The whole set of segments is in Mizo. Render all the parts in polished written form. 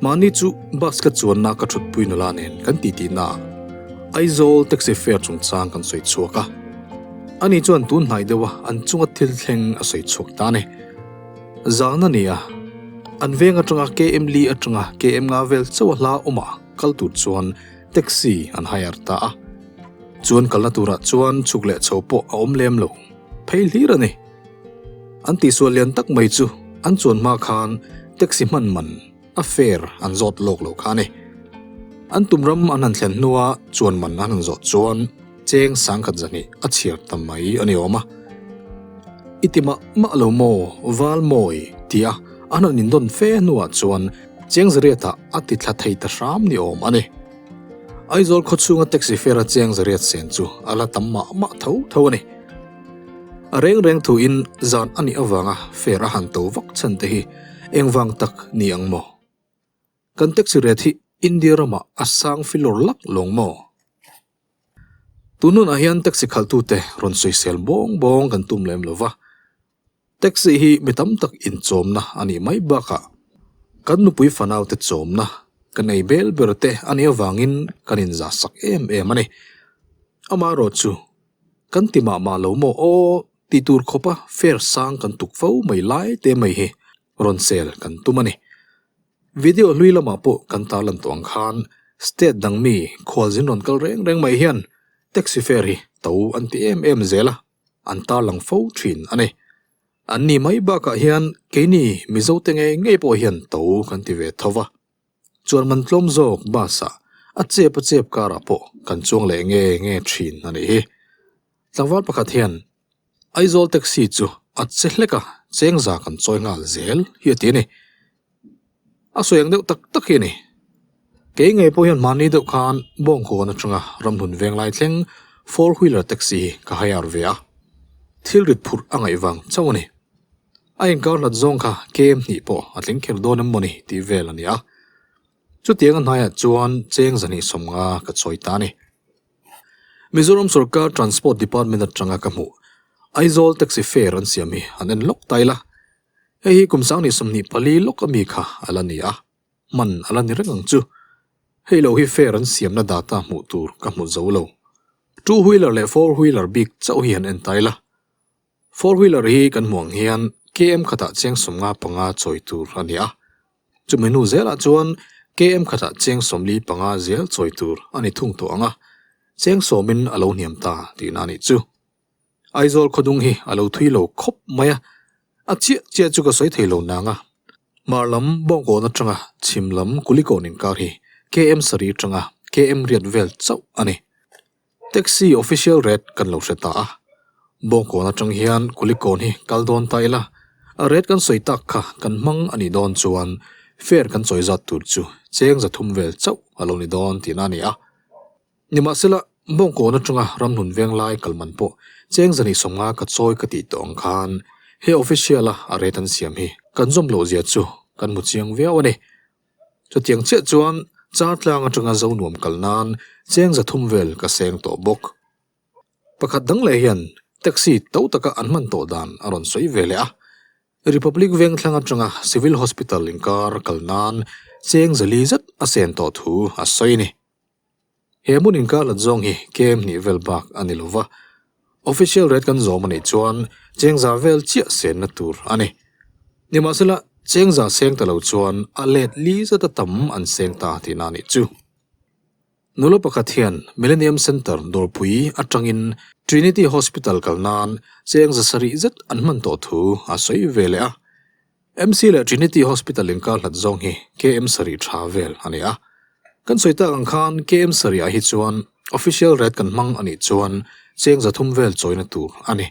Mahni chu bus ka chuanna ka thutpui nula nen kan titi na ah Aizawl taxi fare chungchang kan sawi chhuak a. Ani chuan tun hnai deuha an chunga thil thleng a sawi chhuak ta a ni. Zan a ni a, an veng atanga KM li atanga KM nga vel chauh a hla awmah kal tur chuan taxi an hire ta a. Chuan kalna turah chuan chhuk leh chho pawh a awm lem lo phei hlir a ni. An tihsual lian tak mai chu an chuan hma khan taxi hman man a fare an zawt lawk lo kha a ni. An tum ram an han thlen hnua chuan man an han zawh chuan cheng sangkhat zahnih a chhiar ta mai a ni awm a. I ti mah mah lo maw val mawi tia an han indawn fe hnuah chuan cheng zariatah a ti thla thei ta hram ni awm a ni. Aizawl khawchhunga taxi fare a cheng zariat sen chu a la tam mah mah tho tho a ni. A reng reng thuin zan a nih avanga fare a han to vak chhan te hi engvang tak ni ang maw? Kan taxi rate hi India ramah a sang filawr lak lawng maw? Tun hunah hian taxi khalhtute rawn sawisel bawng bawng kan tum lem lo va. Taxi hi mi tam tak inchawmna a nih mai bakah kan nupui fanaute chawmna kan ei bel ber te a nih avangin kan inzah sak em em a ni. Amaherawh chu kan ti mah mah lo maw aw tih tur khawpa fare sang kan tuk fo mai lai te mai hi rawn sel kan tum a ni. Video hlui lamah pawh kan tarlan tawh ang khan state dang mi khualzin rawn kal reng reng mai hian taxi fare hi to an ti em em zel a. an tarlang fo thin a ni. An ni mai bakah hian keini Mizote ngei ngei pawh hian to kan ti ve tho va. Chuan man tlawm zawk bus ah a chep a chep karah pawh kan chuang leh nge nge thin a nih hi. Tlangval pakhat hian Aizawl taxi chu a che hlek a, chengza kan chawi nghal zel hi a ti a ni. A sawi ang deuh tak tak hi a ni. Kei ngei pawh hian mahni deuh khan Bawngkawn atanga ramhlun venglai thleng four wheeler taxi hi ka hire ve a. Thil rit phurh a ngaih vang chauh a ni. A inkar hlat zawng kha kem hnih pawh a tling kher dawn em mawni tih vel a ni a. Chutiang a hnaiah chuan cheng zahnih 50 ka chawi ta a ni. Mizoram sorkar Transport Department atanga ka hmuh Aizawl taxi fare an siam hi an en lawk ta ila. Hei hi kum sang ni 24 lawk ami kha a la ni a, hman a la ni reng ang chu. Hei lo hi fare an siamna data hmuh tur ka hmu zo lo. Two wheeler leh four wheeler bik chauh hi han en ta ila. Four wheeler hi kan hmuh ang hian KM khatah cheng 55 chawi tur a ni a. Chumi hnu zelah chuan KM khatah cheng 45 zel chawi tur a ni thung tawh ang a, cheng sawmin a lo hniam ta tihna a nih chu. Aizawl khawdung hi a lo thui lo khawp mai a, a chiah chiah chu ka sawi thei lo nang a. Hmar lam Bawngkawn atanga chhim lam Kulikawn inkar hi KM sarih atanga KM riat vel chauh a ni. Taxi official rate kan lo hre ta a, Bawngkawn atang hian Kulikawn hi kal dawn ta ila, a rate kan sawi tak kha kan hmang a nih dawn chuan fare kan chawi zat tur chu cheng 300 vel chauh a lo ni dawn tihna a ni a. Nimahsela, Bawngkawn atanga ramhlun veng lai kal man pawh cheng 250 ka chawi ka tih tawh ang khan he official-a a rate an siam hi kan zawm loh zia chu kan hmu chiang viau a ni. Chutiang chiah chuan char tlang atanga zo nuam kal nan cheng 300 vel ka seng tawh bawk. Pakhat dang leh hian taxi to taka an hman tawh dan a rawn sawi ve leh a. Republic Vengthlang atanga Civil Hospital inkar kal nan cheng 400 zet a sen tawh thu a sawi a ni. He hmun inkar lat zawng hi KM hnih vel bak a ni lova, official rate kan zawm a nih chuan cheng za vel chiah senna tur a ni. Nimahsela, cheng za seng ta lo chuan a let li zeta tam an seng ta tihna a nih chu. Nula pakhat hian Millennium Centre dawrpui atangin Trinity Hospital kal nan cheng 700 zet an hman tawh thu a sawi ve leh a. MC leh Trinity Hospital inkar hlat zawng hi KM sarih tha vel a ni a. Kan sawi tak ang khan KM sarih ah hi chuan official rate kan hmang a nih chuan cheng 300 vel chawina tur a ni.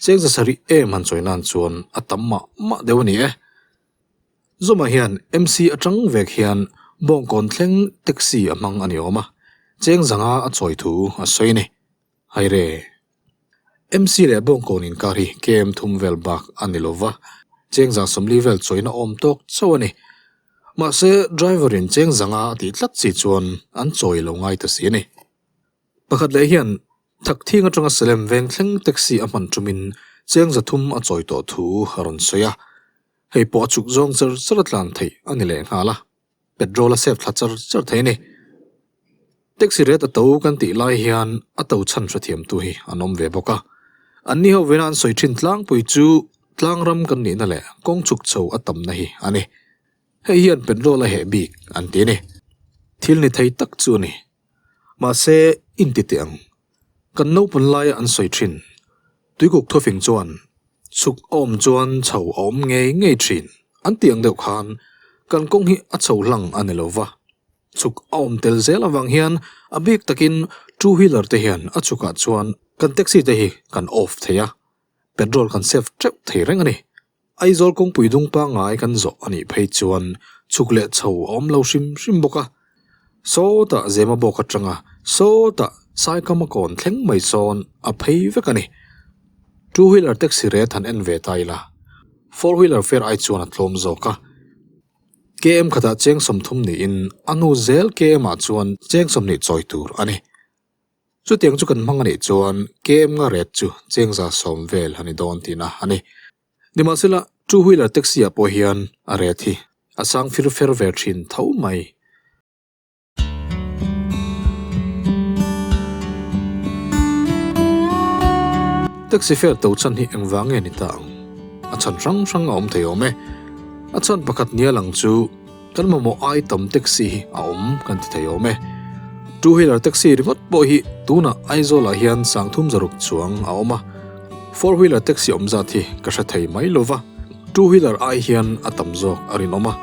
Cheng 700 em han chawi nan chuan a tam mah mah deuh a ni e. Zuma hian MC atang vek hian Bawngkawn thleng taxi a hmang a ni awm a, cheng 500 a chawi thu a sawi a ni. Haire. MC leh Bawngkawn inkar hi KM thum vel bak a ni lova, cheng 140 vel chawina awm tawk chauh a ni. Mahse, driver in cheng 500 a tih tlat si chuan an chawi lo ngai ta si a ni. Pakhat leh hian Thakthing atanga Salem veng thleng taxi a hman tumin cheng 300 a chawi tawh thu a rawn sawi a. Hei pawh a chuk zawng char char a tlan theih a ni leh nghal a. Petrol a save thla char char thei a ni. Taxi rate a to kan tih lai hian a to chhan hrethiamtu hi an awm ve bawk a. Anni ho vena an sawi thin tlangpui chu tlangram kan nihna leh kawng chhuk chho a tamna hi a ni. Hei hian petrol a heh bik an ti a ni. Thil ni thei tak chu a ni. Mahse, inti teh ang. Kan naupang laia an sawi thin. Tuikuk thufing chuan chhuk a awm chuan chho a awm ngei ngei thin an tih ang deuh khan kan kawng hi a chho hlang a ni lo va. Chhuk a awm tel zel avang hian a bik takin two wheeler te hian a chhukah chuan kan taxi te hi kan off thei a, petrol kan save teuh thei reng a ni. Aizawl kawngpui dung pangngai kan zawh a nih phei chuan chhuk leh chho a awm lo hrim hrim bawk a. Sawtah Zema bawk atanga sawtah Saikama kawn thleng mai sawn a phei vek a ni. Two wheeler taxi rate han en ve ta ila, four wheeler fare ai chuan a tlawm zawk a. KM khatah cheng 30 niin a hnu zel KM ah chuan cheng 20 chawi tur a ni. Chutiang chu kan hmang a nih chuan KM nga ret chu cheng 110 vel a ni dawn tihna a ni. Nimahsela, two wheeler taxi ah pawh hian a ret hi a sang fir fer ve thin tho mai. Taxi fare to chhan hi engvang nge ni ta ang? A chhan hrang hrang a awm thei awm e. A chhan pakhat nia lang chu Kan mamawh ai tam taxi hi a awm kan ti thei awm e. Two wheeler taxi ringawt pawh hi tunah Aizawl ah hian 36 chuang a awm a. Four wheeler taxi awm zat hi ka hre thei mai lo va, two wheeler ai hian a tam zawk a rinawm a.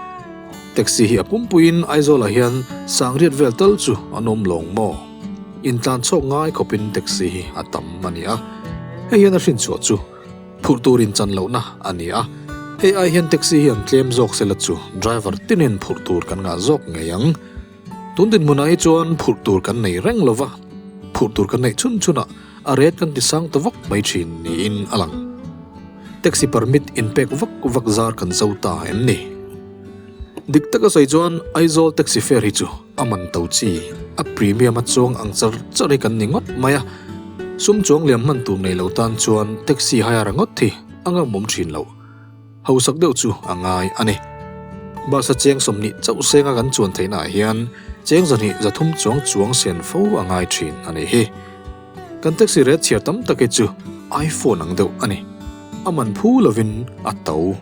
Taxi hi a pumpuiin Aizawl ah hian 80 vel tal chu an awm lawng maw? Intlan chhawk ngai khawpin taxi hi a tam a ni a. Hei hian a hrinchhuah chu. Phurh tur inchan lohna a ni a, hei ai hian taxi hi an tlem zawk sela chu driver tinin phurh tur kan ngah zawk ngei ang. Tun dinhmunah hi chuan phurh tur kan nei reng lova, phurh tur kan neih chhun chhunah a rate kan ti sang ta vak mai thin niin a lang. Taxi permit inpek vak vak zar kan zo ta em ni? Dik taka sawi chuan Aizawl taxi fare hi chu a man to chi, a premium a chuang ang char char hi kan ni ngawt mai a. Sum chuang liam hman tur nei lo tan chuan taxi hire ngawt hi a ngamawm thin lo. Hausak deuh chu a ngai a ni. Bus a cheng 20 chauh senga kan chuan theihna ah hian cheng 230 chuang chuang sen fo a ngai thin a nih hi. Kan taxi rate chhiar tam tak hi chu iPhone ang deuh a ni. A man phu lovin a to.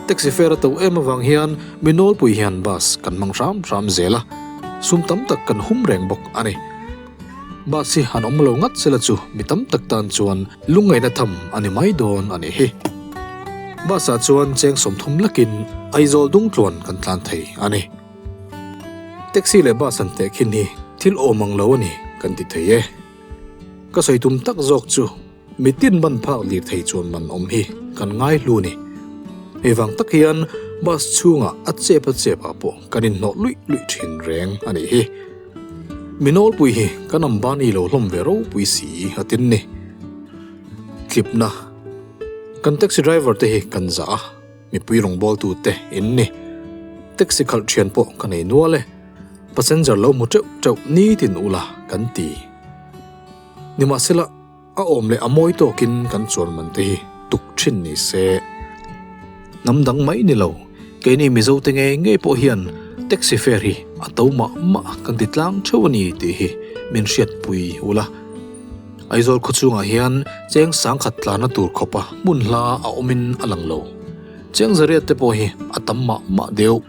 Taxi fare a to em avang hian mi nawlpui hian bus kan hmang hram hram zel a, sum tam tak kan hum reng bawk a ni. Bus hi han awm lo ngat sela chu mi tam tak tan chuan lungngaihna tham a ni mai dawn a nih hi. Bus ah chuan cheng 30 lakin Aizawl dungtluan kan tlan thei a ni. Taxi leh bus an teh khin hi thil awm ang lo a ni kan ti thei e. Ka sawi tum tak zawk chu mitin ban phak lir thei chuan man awm hi kan ngai hlu a ni. Hei vang tak hian bus chhungah a chep a chep ah pawh kan inhnawh luih luih thin reng a nih hi. Mi nawlpui hi kan Ambani lo hlawm ve ropui si a tin ni. Tlipna Kan taxi driver te hi kan zah a. Mipui rawngbawltu te in ni. Taxi khalh thian pawh ka nei nual e. Passenger lo hmu teuh teuh nitin ula kan ti. Nimahsela, a awm leh a mawi tawkin kan chuan man te hi tuk thin ni se. Hnam dang mai ni lo, keini Mizo te ngei ngei pawh hian taxi fare hi a to mah mah kan ti tlang theuh a ni tih hi min hriatpui ula. Aizawl khawchhungah hian cheng 10,000 tlana tur khawpa hmun hla a awmin a lang lo. Cheng 800 te pawh hi a tam mah mah deuh.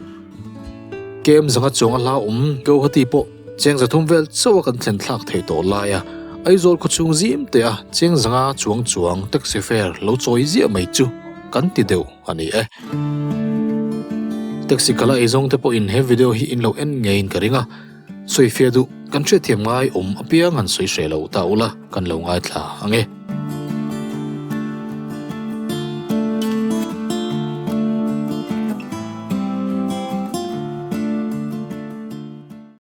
Kem 500 chuang a hla awm Guwahati pawh cheng 300 vel chauh a kan thlen thlak thei tawh lai a, Aizawl khawchhung zim te a cheng 500 chuang chuang taxi fare lo chawi ziah mai chu kan ti deuh a ni e. Taxi kala eizawng te pawhin he video hi in lo en ngeiin ka ring a. Sawifiah duh kan hriatthiam ngai awm apiang han sawi hreh lo ta ula kan lo ngaithla ang e.